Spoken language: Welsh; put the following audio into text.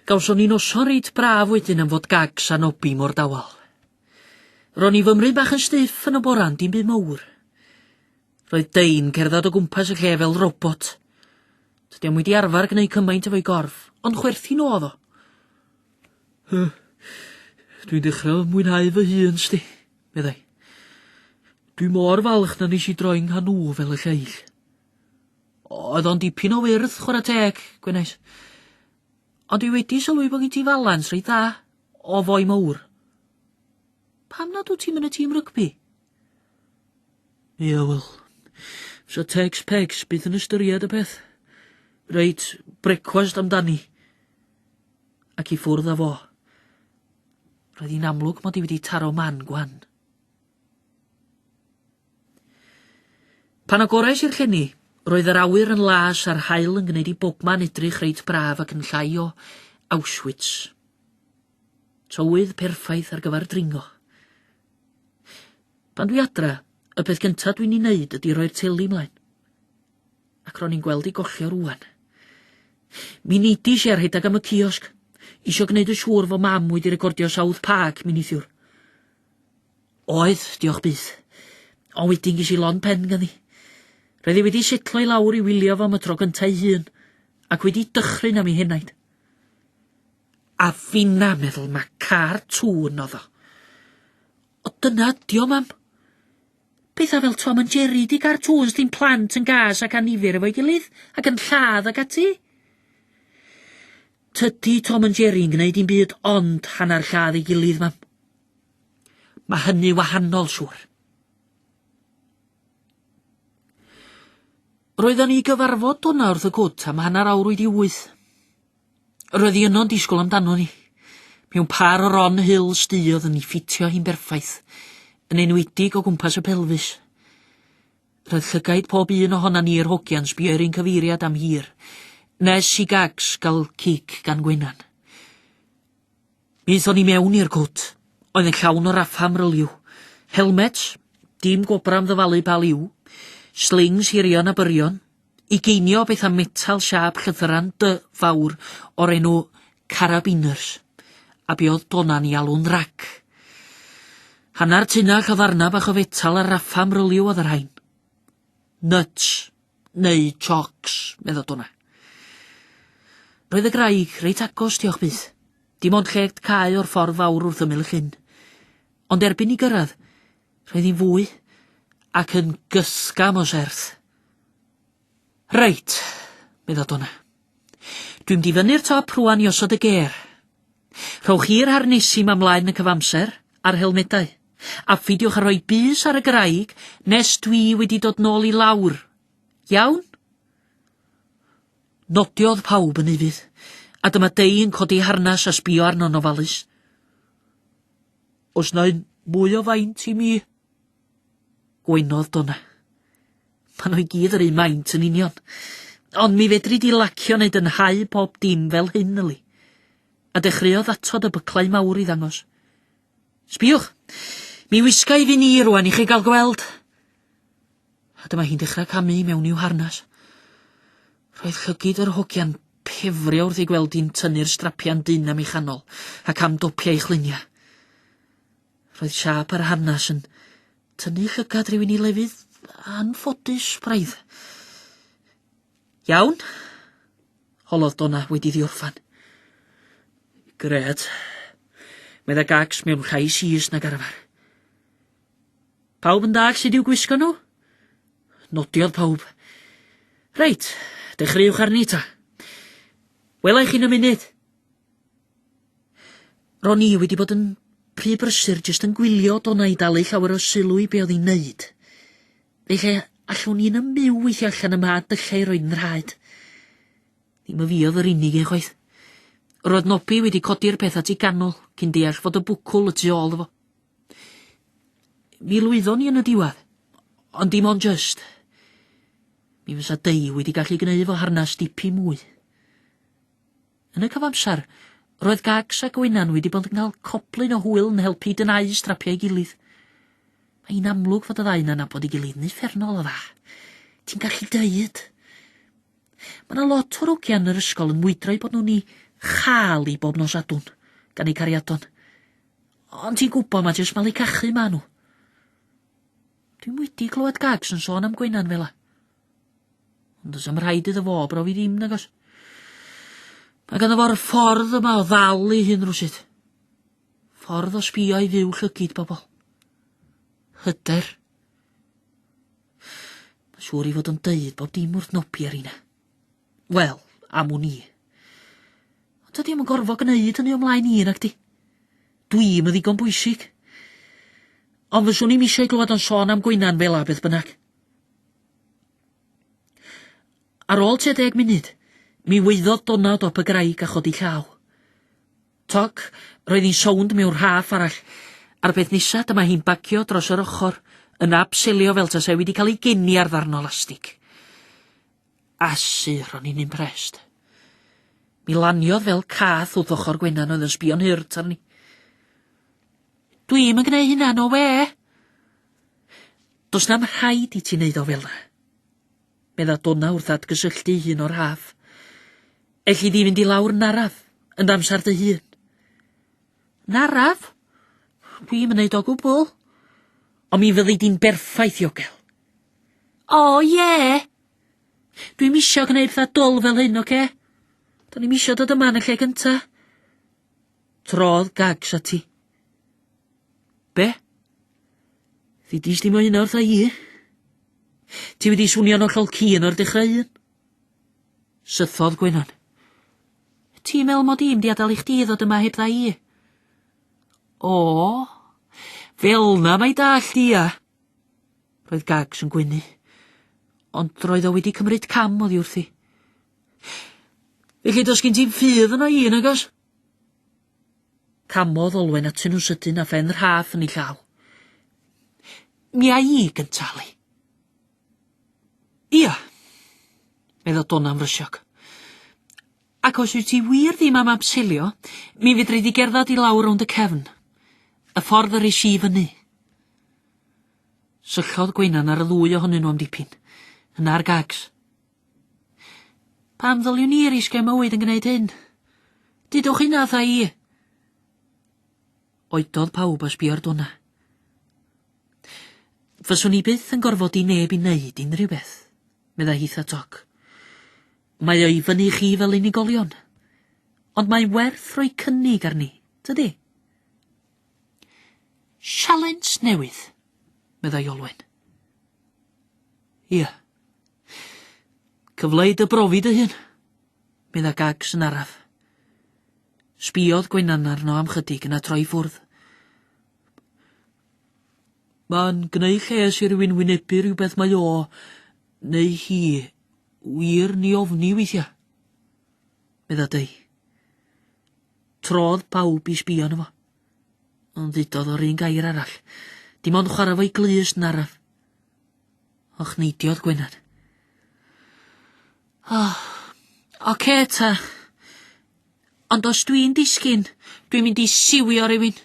Gawson ni noson reit braf wedyn am fod Gags a Nobby mor dawel. Ro'n i fymryn bach yn stiff yn y bora'n dim byd mowr. Roedd Dei'n cerdded o gwmpas y lle fel robot. Tydi o'm wedi arfer gwneud cymaint efo'i gorff, ond chwerthin o'dd o. Huh, dwi'n dechrau mwynhau fy hun, sti, meddai. Dwi mor falch na nes i droi nghanŵ fel y lleill. Oedd o'n dipyn o wyrth, chwarae teg, gwenais. Ond dwi wedi sylwi bod gen ti falans reit dda o foi mowr. Pam nad wyt ti'n mynd y tîm rygbi? Ie, wel, fysa Tegs Pegs byth yn ystyried y peth. Reit, brecwast amdani. Ac i ffwrdd â fo. Roedd hi'n amlwg mod i wedi taro man gwan. Pan agorais i'r llenni, roedd yr awyr yn las a'r haul yn gwneud i bobman edrych reit braf ac yn llai o Auschwitz. Tywydd perffaith ar gyfer dringo. Pan dwi adra, y peth gyntaf dwi'n ei wneud ydy rhoi'r teli mlaen. Ac ro'n i'n gweld ei gollio rwan. Mi neidis i a rhedeg am y ciosg. Isio gwneud yn siŵr fo mam wedi recordio South Park mi neithiwr. Oedd, diolch byth. Ond wedyn ges i lond pen ganddi. Roedd hi wedi setlo i lawr i wylio fo am y tro gyntaf ei hun, ac wedi dychryn am ei henaid. A finna meddwl ma cartŵn oedd o. O dyna ydi o, mam. Pethau fel Tom and Jerry di cartoons dim plant yn gas ac annifyr efo'i gilydd ac yn lladd ac ati. Tydi Tom and Jerry'n gwneud dim byd ond hanner lladd ei gilydd, mam. Mae hynny wahanol, siŵr. Roeddan ni i gyfarfod Donna wrth y cwt am hanner awr wedi wyth. Roedd hi yno'n disgwyl amdano ni. Mewn pâr o Ron Hills du oedd yn ei ffitio hi'n berffaith, yn enwedig o gwmpas y pelfis. Roedd llygaid pob un ohona ni yr hogia'n sbio i'r un cyfeiriad am hir, nes i Gags gael cic gan Gwenan. Mi aethon ni mewn i'r cwt, oedd yn llawn o raffa amryliw. Helmets, dim gwobra am ddyfalu pa liw, slings hirion a byrion, Ugeinio o bethau metal siâp llythyran D fawr o'r enw carabiners, a be oedd Donna'n ei alw'n rac. Hanner tunell o ddarnau bach o fetal a raffa amryliw oedd y rhain. Nuts, neu chalks, medda Donna. Roedd y graig reit agos, diolch byth. Dim ond lled cae o'r ffordd fawr wrth ymyl y llyn. Ond erbyn i gyrraedd, Roedd hi'n fwy ac yn gysgam o serth. Reit, medda Donna. Dwi'n mynd i fyny'r top rwan i osod y gêr. Rhowch chi'r harnesi ma mlaen y cyfamser, a'r helmedau. A pheidiwch â rhoi bys ar y graig nes dwi wedi dod nôl i lawr. Iawn? Nodiodd pawb yn ufudd, a dyma Dei yn codi harnas a sbio arno'n ofalus. Oes 'na un mwy o faint i mi? Gwenodd Donna. Maen nhw i gyd yr un maint yn union. Ond mi fedri di lacio neu dynhau pob dim fel hyn, yli. A dechreuodd atod y byclau mawr i ddangos. Sbiwch! Mi wisga i fy ni rwan i chi gael gweld. A dyma hi'n dechrau camu i mewn i'w harnas. Roedd llygid yr hogia'n pefrio wrth ei gweld hi'n tynnu'r strapiau'n dynn am ei chanol ac am dopiau ei chluniau. Roedd siâp yr harnas yn tynnu llygad rhywun i lefydd anffodus braidd. Iawn? holodd Donna wedi iddi orffan. Grêt, medda Gags mewn llais is nag arfer. Pawb yn dallt sut i'w gwisgo nhw? Nodiodd pawb. Reit, dechreuwch arni ta. Wela i chi'n y munud. Ro'n i wedi bod yn rhy brysur jyst yn gwylio Donna i dalu llawer o sylw i be oedd hi'n neud. Felly allwn i'n ymbyw weithio allan ym mha dyllau i roed nrhaed. Ddim y fi oedd yr unig un chwaith. Roedd Nobby wedi codi'r peth at ei ganol cyn deall fod y bwcwl y tu ôl iddo fo. Mi lwyddon ni yn y diwedd, ond dim ond jyst. Mi fysa Dei wedi gallu gwneud fo harnas dipyn mwy. Yn y cyfamser, roedd Gags a Gwenan wedi bod yn cael coblyn o hwyl yn helpu dynau strapiau ei gilydd. Mae hi'n amlwg fod y ddau yna'n nabod ei gilydd yn uffernol o dda. Ti'n gallu deud. Mae yna lot o'r hogiau yn yr ysgol yn mwydro eu bod nhw'n ei chael i bob nos Sadwrn gan eu cariadon. Ond ti'n gwybod ma' jyst malu cachu ma' nhw. Dwi'm wedi clywed Gags yn sôn am Gwenan fela. Ond does am rhaid iddo fo brofi ddim, nagos? Mae ganddo fo'r ffordd yma o ddal ei hun rwsut. Ffordd o sbio i fyw llygid bobl. Hyder. Mae'n siŵr i fod yn deud bob dim wrth nobi ar hynna. Wel, am wn i. Ond dydy o'm yn gorfod gwneud hynny o mlaen i, nagdi? Dwi'm yn ddigon bwysig. Ond fyswn i'm eisiau glywed o'n sôn am Gwenan fel 'a beth bynnag. Ar ôl tua deg munud, mi waeddodd Dona o dop y graig a chodi llaw. Toc, roedd hi'n sownd mewn rhaff arall, a'r peth nesa dyma hi'n bagio dros yr ochr, yn abselio fel tasai wedi cael ei geni ar ddarn o lastig. Asu, ro'n i'n impressed. Mi laniodd fel cath wrth ochr Gwenan oedd yn sbio'n hurt arni. Dwi'm yn gwneud hynna, no we! Does na'm rhaid i ti wneud o fel 'na. Medda Dona wrth atgysylltu ei hun o'r rhaff. Elli di fynd i lawr yn araf, yn dy amser dy hun. Yn araf? Dwi'm yn neud o gwbl. Ond mi fyddi di'n berffaith ddiogel. O, ie! Dwi'm isio gwneud pethau dwl fel hyn, oce? Do'n i'm isio dod yma yn y lle gynta. Trodd Gags ati. Be? Ddudis di mo hynna wrtha i? Ti wedi swnio'n hollol cîn o'r dechrau un. Sythodd Gwenan. Ti'n meddwl mod i'n di adael i chdi ddod yma heb dda i? O, fel na mae dallt i, ia. Roedd Gags yn gwenu, ond roedd o wedi cymryd cam oddi wrthi. Felly does gen ti'm ffydd yna i, nag oes? Camodd Olwen atyn nhw'n sydyn a phen rhaff yn ei llaw. Mi a i gynta, Ali. Ia, medda Dona'n frysiog. Ac os wyt ti wir ddim am abseilio, mi fedri di gerdded i lawr rownd y cefn. Y ffordd yr es i fyny. Syllodd Gwenan ar y ddwy ohonyn nhw am dipyn, yna ar Gags. Pam ddyliwn i risgio mywyd yn gwneud hyn? Dudwch hynna wrtha i! Oedodd pawb a sbio ar Dona. Fyswn i byth yn gorfodi neb i wneud unrhyw beth, meddai hitha toc. Mae o i fyny chi fel unigolion. Ond mae'n werth rhoi cynnig arni, tydi? Sialens newydd, meddai Olwen. Ia. Cyfle i dy brofi dy hun, medda Gags yn araf. Sbiodd Gwenan arno am chydig yna troi ffwrdd. Mae'n gwneud lles i rywun wynebu rhywbeth mae o, neu hi, wir ni ofni weithiau, medda Dei. Trodd pawb i sbio arno fo. Ond ddudodd o'r un gair arall. Dim ond chwarae fo'i glust yn araf. Ochneidiodd Gwenan. Oh, oce ta. Ond os dwi'n disgyn, dwi'n mynd i siwio rhywun.